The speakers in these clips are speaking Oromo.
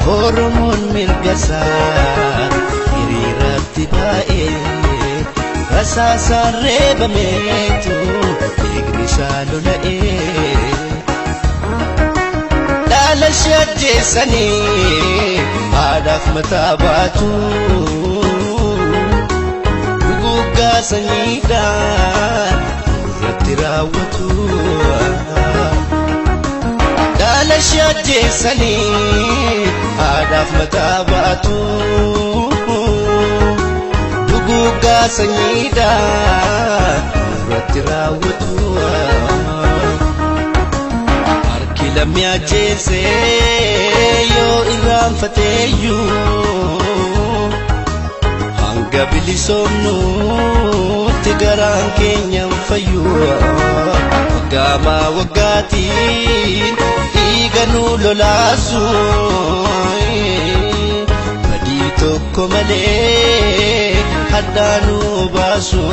Oromoon mirga isaa hiriiratti baa'ee rasaasaan reebameetu dhiigni isaa lola'ee. Dhaala ishee ajjeessanii haadhaaf mataa baatu. Duguuggaa sanyiidhaan irratti raawwatu. Dhaala ishee ajjeessanii haadhaaf mataa baatu. Duguuggaa sanyiidhaan irratti raawwatu. Harki lammi ajjeessee yoo irraanfateeyyuu hanga bilisoomnutti garaan keenya hin fayyu. Waggaamaa waggaatiin dhiiga nu lolaasu badii tokko malee haddaa nu baasu.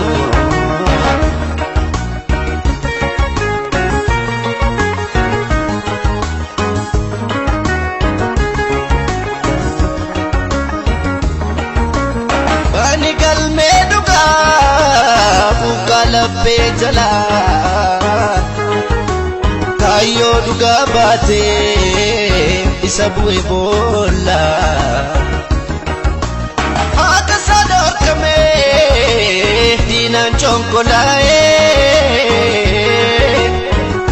Ani galmee dhugaa buqqaa laphee jalaa kaayyoo dhugaa baatee isa bu'e boolla. Haata isaa dhorkamee diinaan conkolaa'ee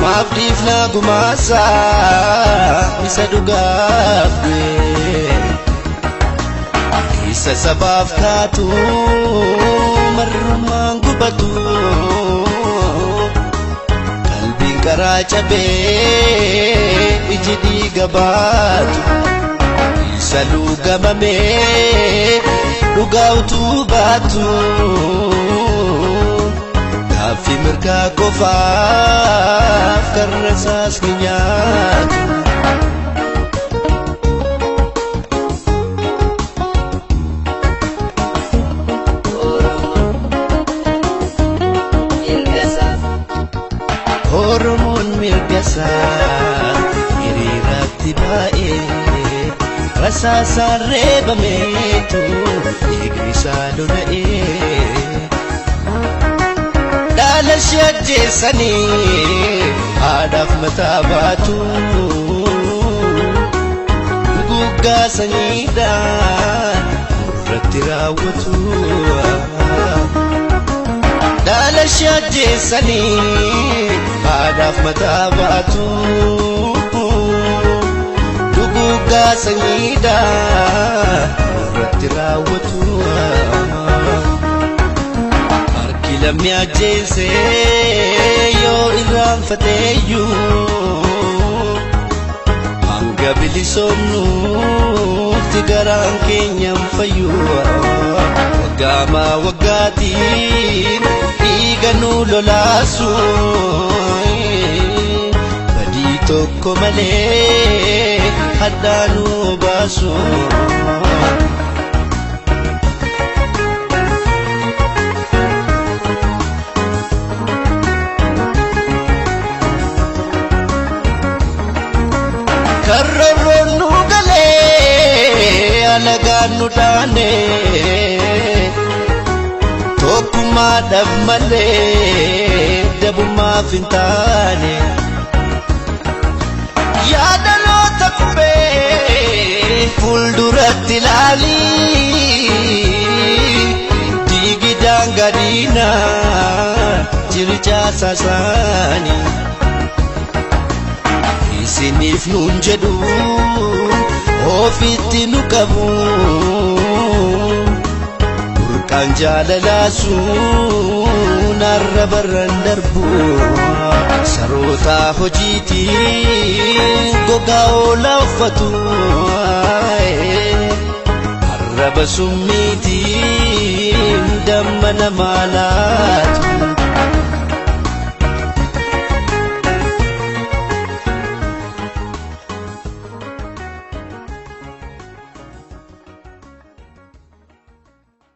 maaf dhiifnaa gumaasaa isa dhugaaf du'e. Isa sabaaf taatu marrumaan gubatu qalbiin karaa cabee iji dhiiga baatu isa luugamamee dhugaa utuu baatu gaaffii mirgaa qofaaf karra isaas ni nyaatu. Mirga isaa. Oromoon mirga isaa hiriiratti baa'ee rasaasaan reebameetu dhiigni isaa lola'ee. Dhaala ishee ajjeessanii haadhaaf mataa baatu. Duguuggaa sanyiidhaan irratti raawwatu. Dhaala ishee ajjeessanii haadhaaf mataa baatu. Duguuggaa sanyiidhaan irratti raawwatu. Harki lammi ajjeessee yoo irraanfateeyyuu hanga bilisoomnutti garaan keenya hin fayyu. Waggaamaa waggaatiin dhiiga nu lolaasu badii tokko malee haddaa nu baasu. Karroorroon nu galee alagaan nu dhaane tokkummaadhaaf malee dabummaaf hin taane. Yaadaloota qubee fuulduratti ilaali diigi daangaa diinaa jirichaa saasaanii. Isiniif nuun jedhu ofitti nu qabu. Burqaan jaalalaa sun arra barran darbu. Saroota hojiitiin gogaa oolaa uffatu. Arraba summiitiin damma namaa laatu.